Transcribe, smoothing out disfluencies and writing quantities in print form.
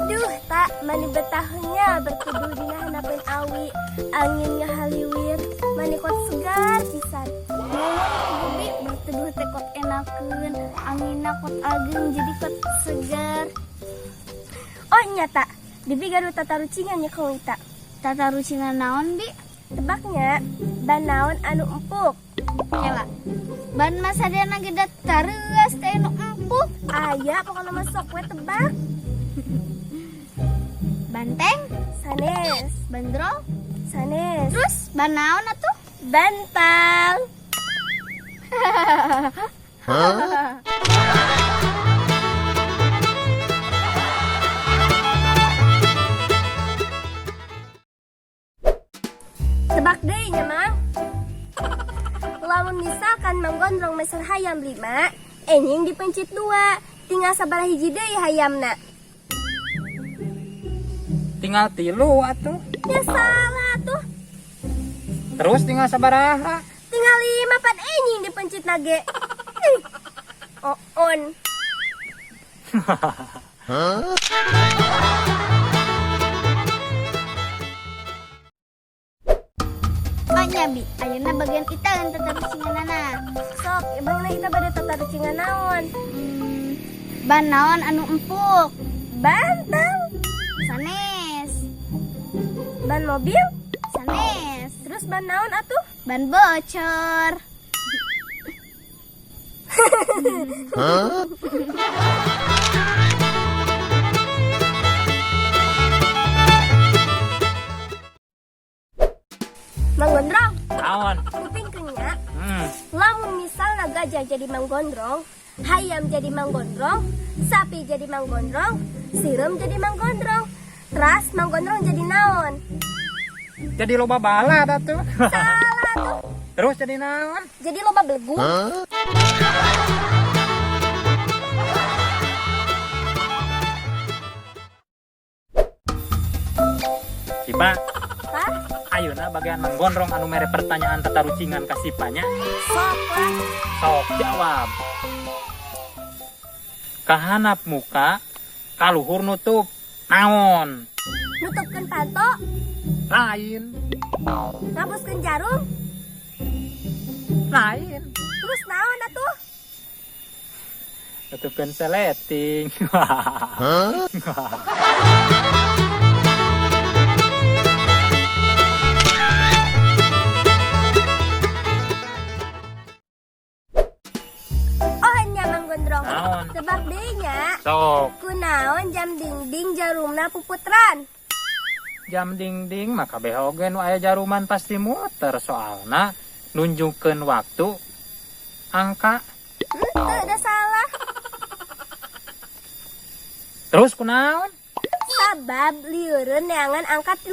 Duh, Ta, mani betahnya berteduh dina handapeun awi, angin ngahaliwir, mani kot segar pisan. Nuhun tuh, Bi, berteduh teh kot enakeun, anginna kot ageng, jadi kot segar. Oh nya, Ta, Bibi gaduh tatarucingan nya ka Ita. Tatarucingan naon, Bi? Tebak nya, ban naon anu empuk? Kela. Ban mah sadayana ge da tareuas, teh nu empuk. Aya, pokoknya mah sok we tebak. Banteng, Sanes. Bandrol, Sanes. Terus ban naon atuh? Bantal. Oh Tebak deui nya, Mang. Lamun misalkan Mang Gondrong meser hayam 5, enjing dipencit 2, tinggal sabaraha hiji deui hayamna? Tinggal 3 atuh. Ya salah tuh. Terus tinggal sabaraha? Tinggal 5, pan enjing dipencit na ge. Ih. Oh, on. Oh nya, Bi, ayeuna bagian Ita yang tatarucinganana. Sok, emangna Ita bade tatarucingan naon? Ban naon anu empuk? Bantal. Sanes. Ban mobil? Sanes. Terus ban naon atuh? Ban bocor. Oh Mang Gondrong, Naon? Kupingkeun nya. Hmm. Lamun misalnya gajah jadi Mang Gondrong, hayam jadi Mang Gondrong, sapi jadi Mang Gondrong, sireum jadi Mang Gondrong, teras Mang Gondrong jadi naon? Jadi loba balad atuh. Salah tuh. Terus jadi naon? Jadi loba belegu. Sipa, Hah? Ayeuna bagian Mang Gondrong anu mere pertanyaan tatarucingan ka Sipanya. Sok lah. Sok jawab. Kahanap muka, kaluhur nutup, naon? Nutupkeun panto, Lain. Ngabuskeun jarum, Lain. Terus naon atuh? Nutupkeun seleting. Oh nya, Mang Gondrong. Naon? Tebak deui nya. Sok. Kunaon jam dinding jarumna puputran? Jam dinding mah kabeh oge nu aya jaruman pasti muter, soalna nunjukkeun waktu angka. Henteu, da salah. Terus kunaon? Sabab lieureun neangan angka 13.